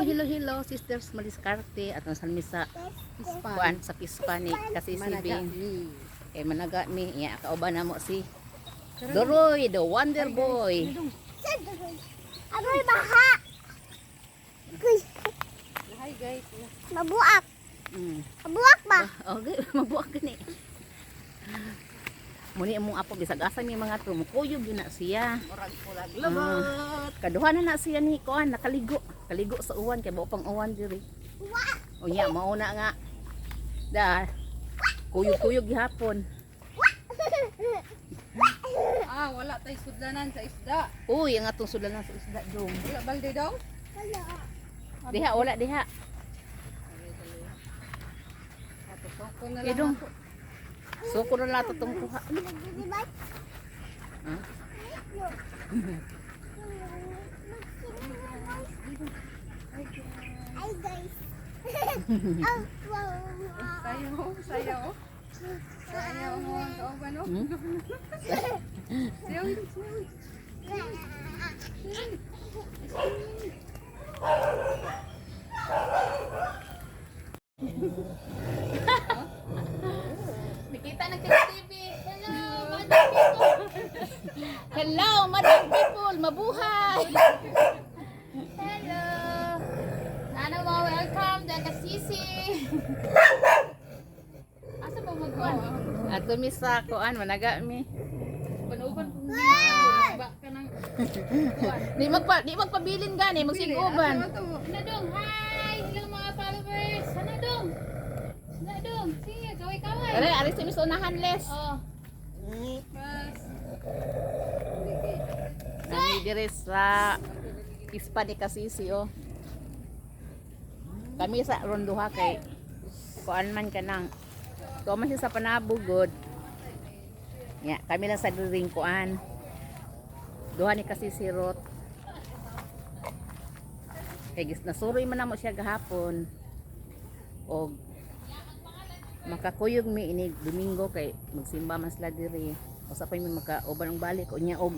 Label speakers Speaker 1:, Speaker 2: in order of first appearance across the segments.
Speaker 1: Hello, hello, Sisters Maliskarte at ang salmisa kuan sa pispa ni kasi si
Speaker 2: Managa
Speaker 1: Bing.
Speaker 2: ni.
Speaker 1: Kay managa mi, iya kauban na mo si Doroy, the Wonder Boy.
Speaker 3: Agoy baha. Agoy,
Speaker 2: Hi guys.
Speaker 3: mabuak. Mabuak ba?
Speaker 1: Okay, mabuak gani. Muni among apo bisag asa mi mga to, mukuyog yun na siya.
Speaker 2: Murag pulag lobot.
Speaker 1: Kaduha na na siya ni kuan nakaligo, kaligo sa uwan kay bao pang uwan diri. Unya mauna nga. Da kuyog-kuyog gihapon.
Speaker 2: Ah, wala tay sudlanan sa isda.
Speaker 1: Uy, ang atong sudlanan sa isda dong.
Speaker 2: Wala balde daw.
Speaker 3: Wala.
Speaker 1: Diha wala diha.
Speaker 2: Ato soko na
Speaker 1: Eh,
Speaker 2: lang
Speaker 1: dong.
Speaker 2: ako.
Speaker 1: Suko na lang itong kuha.
Speaker 3: Di ba?
Speaker 1: Ha?
Speaker 3: Ay guys. Oh, wow.
Speaker 2: Sayo, sayo. Sayo mo ang kauban no.
Speaker 1: Hmm?
Speaker 2: Sayo, sayo.
Speaker 1: Nakita ng TV. Hello, madam people. Hello, madam people. Mabuhay.
Speaker 4: Hello! Ano mo, welcome to Kasisi! Asa ba magkuhan?
Speaker 1: Ato mi sa kuan managa mi.
Speaker 4: Panuban kung ba ka ng
Speaker 1: Di magpabilin gani, magsiguban.
Speaker 2: Asa to?
Speaker 4: Ano dong? Hi! Hello mga followers! Ano dong? Ano dong? Sige, kaway-kaway!
Speaker 1: Are, are si Miss Unahan les.
Speaker 4: Oh,
Speaker 2: Mas.
Speaker 1: Nami dire sa ispa ni Kasisi oh. Kami sa ronduha kay kuan man ka nang tuwa man siya sa panabugod. Ya, kami lang sa diring kuan. Duha ni Kasisi Rot. Kay gis nasuroy man namo siya gahapon. Og makakuyog mi inig Domingo kay magsimba man sila diri. Usa pa mi makauban og balik unya og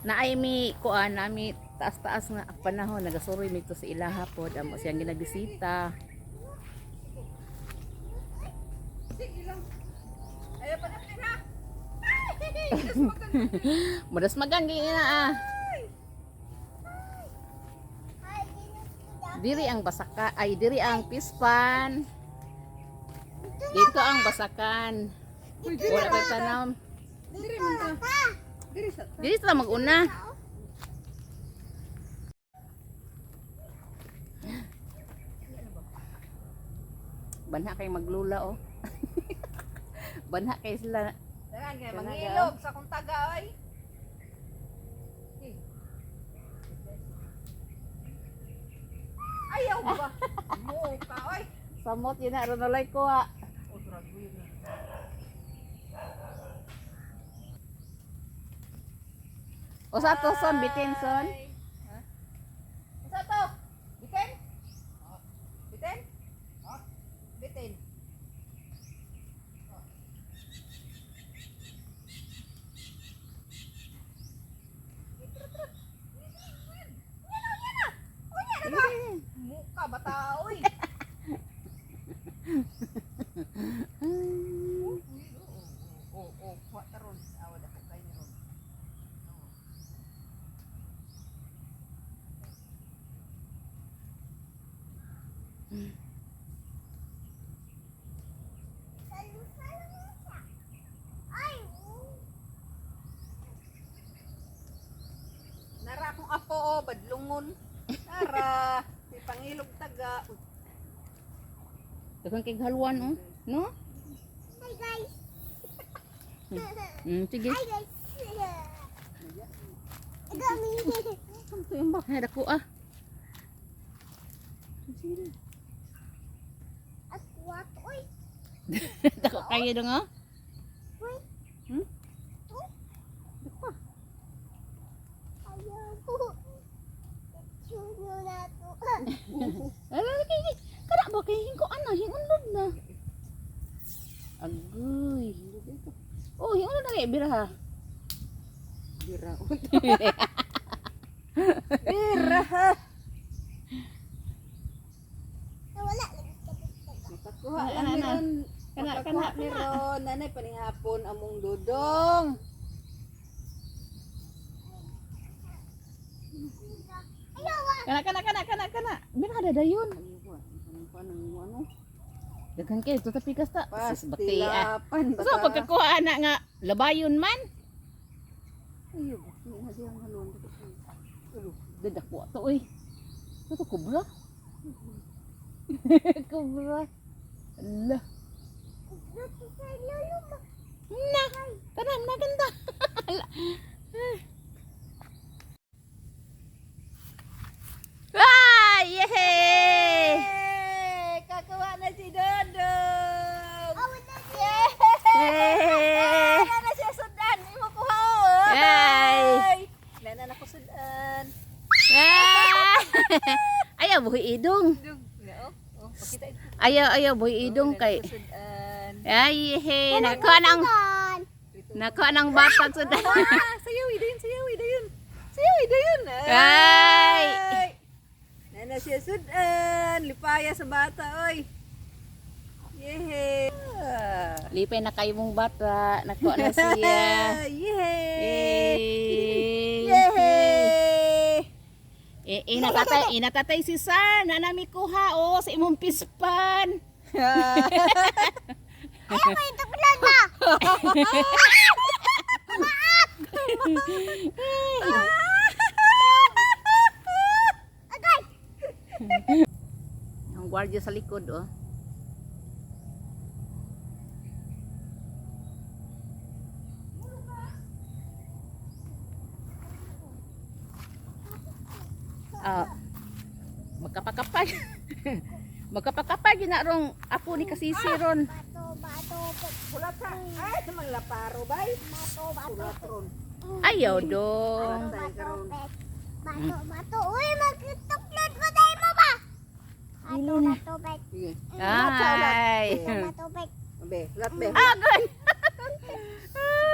Speaker 1: naay mi kuan nami taas-taas nga ang panahon nagasuroy mi to sa ilaha pod amo siyang ginabisita.
Speaker 2: Sige lang. Ayaw pa na ha.
Speaker 1: Madasmagan gay na ah. Diri ang basaka ay diri ang pispan. Dito ang basakan. Wala pa tanom.
Speaker 2: Diri man ta. Diri sa ta.
Speaker 1: Diri sa maguna. Banha kay maglula oh. Banha kay sila.
Speaker 2: Dagan kay
Speaker 1: Talaga.
Speaker 2: mangilog sa kong taga oy. Ayaw ba? Mo ka oy.
Speaker 1: Samot yun na runolay ko ah.
Speaker 2: O drag na.
Speaker 1: O sa to son bitin son.
Speaker 2: Ha? Usa to? Bitin? Bitin? Bitin. Muka bata oy. Oh, kuha taron. Awa dako kay ni ron. Nara akong apo o, badlungon. Nara, si pangilog taga. Uy,
Speaker 1: Daghang kay haluan oh. No?
Speaker 3: Hi guys.
Speaker 1: Sige.
Speaker 3: Hi guys. Gami.
Speaker 1: Ito yung baka dako ah.
Speaker 3: At oy.
Speaker 1: Dako kayo dong oh.
Speaker 3: Uy.
Speaker 1: Hmm?
Speaker 3: Ayaw. Chulo na to.
Speaker 1: Ala kay kada ba kay hingko ana hingunod na. Agoy. Oh, hingunod na kay bira ha.
Speaker 2: Bira. Bira. Nanay panihapon among dudong.
Speaker 1: Kana kana kana kana kana. Mira kada dayon.
Speaker 2: Ano?
Speaker 1: Daghan kay to pikas ta. Sus, bakti ah.
Speaker 2: Pastilapan ba?
Speaker 1: So pagkakuha na nga labayon man.
Speaker 2: Ayo, bakti na diyang halon.
Speaker 1: Dadako to oy. Ito kubra. Kubra. Allah. Na, tanam na ganda. Ah, yehey!
Speaker 2: Hey! Kakawa na si Dodong!
Speaker 1: Hey!
Speaker 2: Nana na siya sudan! Imo kuha! oh.
Speaker 1: Ay!
Speaker 2: Nana na ko sudan!
Speaker 1: Ah! Ayaw buhi idong.
Speaker 2: Dug! Oh, oh, pakita ito.
Speaker 1: Ayaw ayaw buhi idong
Speaker 2: Nana
Speaker 1: kay.
Speaker 2: ko sudan.
Speaker 1: Ay, hey, nakuha ng nakuha ng batag sa
Speaker 2: Ah, sayaw, idayon, sayaw, idayon. Sayaw, idayon.
Speaker 1: Ay!
Speaker 2: Nana siya sudan. Lipaya sa bata, oy. Yehey!
Speaker 1: Lipay na kayo mong bata. Nakuha na siya.
Speaker 2: Yehey!
Speaker 1: Yay!
Speaker 2: Yehey!
Speaker 1: Eh, inatatay, inatatay si Sir. Nanami kuha, oh, sa imong pispan. Ang gwardiya sa likod, oh. Ah, magkapakapag. Magkapakapag yun na rong apo ni Kasisi ron.
Speaker 3: Bato, bato,
Speaker 2: Kulat ka. Ay, sa laparo, bay.
Speaker 3: bato, bato,
Speaker 2: Kulat ron.
Speaker 1: Ayaw dong.
Speaker 2: Kulat tayo karon.
Speaker 3: bato, bato. Uy, magtuklod ko tayo mo ba? Bato, bato, bato,
Speaker 2: Sige.
Speaker 1: Ay.
Speaker 3: bato, bato.
Speaker 2: Be, kulat be.
Speaker 1: Agay.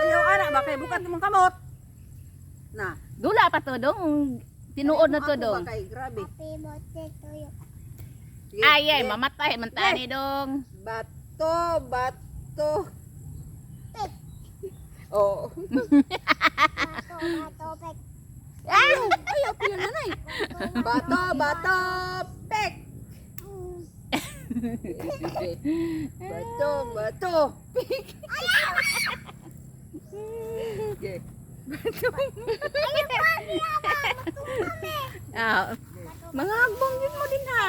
Speaker 2: Ayaw ana ba kay bukat mong kamot. Na.
Speaker 1: Dula pa to dong. Tinuod na to
Speaker 2: Ako ba
Speaker 1: dong.
Speaker 2: Kay grabe.
Speaker 3: Happy birthday to you.
Speaker 2: Sige,
Speaker 1: Ay ay
Speaker 2: sige.
Speaker 1: mamatay man tani dong.
Speaker 2: Bato, bato. Oh.
Speaker 3: Bato, bato, bato.
Speaker 2: Ayaw pila nanay. Bato, bato, pek. Bato, bato, pek. Okay.
Speaker 1: Ah, mga hagbong yun mo din ha.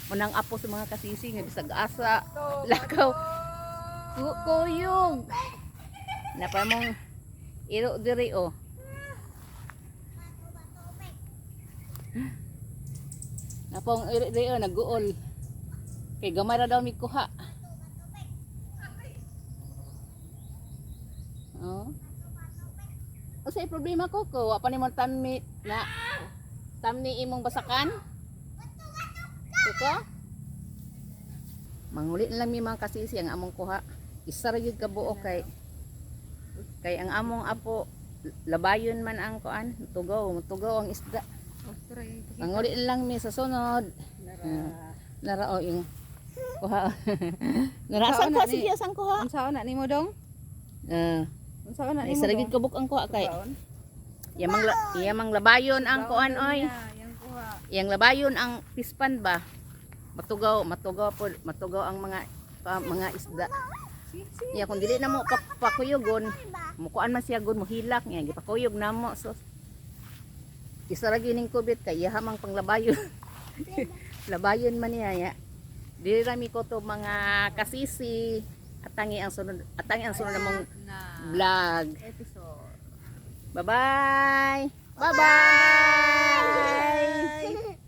Speaker 1: Unang apo sa mga kasisi nga bisag asa
Speaker 2: Bato,
Speaker 1: lakaw
Speaker 2: bato.
Speaker 1: Kuyog. Napa mong iro diri oh. Napong iro diri oh naguol. Kay gamay ra daw mi kuha. Oh. Unsay problema ko ko? Wa pa nimo tamni na tamni imong basakan? Kuko? Manguli na lang mi mga kasisi ang among kuha. Isa ra gyud ka buok kay kay ang among apo labayon man ang kuan, tugaw, tugaw ang isda. Manguli na lang mi sa sunod. Nara o yung kuha. Nara
Speaker 2: Unsaon
Speaker 1: sang
Speaker 2: na
Speaker 1: kuha
Speaker 2: ni?
Speaker 1: sige sang kuha.
Speaker 2: Unsaon na nimo dong?
Speaker 1: Ah,
Speaker 2: Unsaon na nimo?
Speaker 1: isa ra gyud kabuk ang kuha kay. Yamang yamang labayon ang kuan oy.
Speaker 2: Yang kuha.
Speaker 1: Yang labayon ang pispan ba? Matugaw, matugaw po, matugaw ang mga mga isda. Ya kung dili na mo pakuyogon, mukuan man siya gon mohilak niya gipakuyog na mo so isa ra gyud ning kubit kay iyaha mang panglabayon. Labayon man niya ya. Dili ra mi ko to mga kasisi atangi ang sunod namong
Speaker 2: Na
Speaker 1: vlog.
Speaker 2: episode.
Speaker 1: Bye-bye. Bye-bye.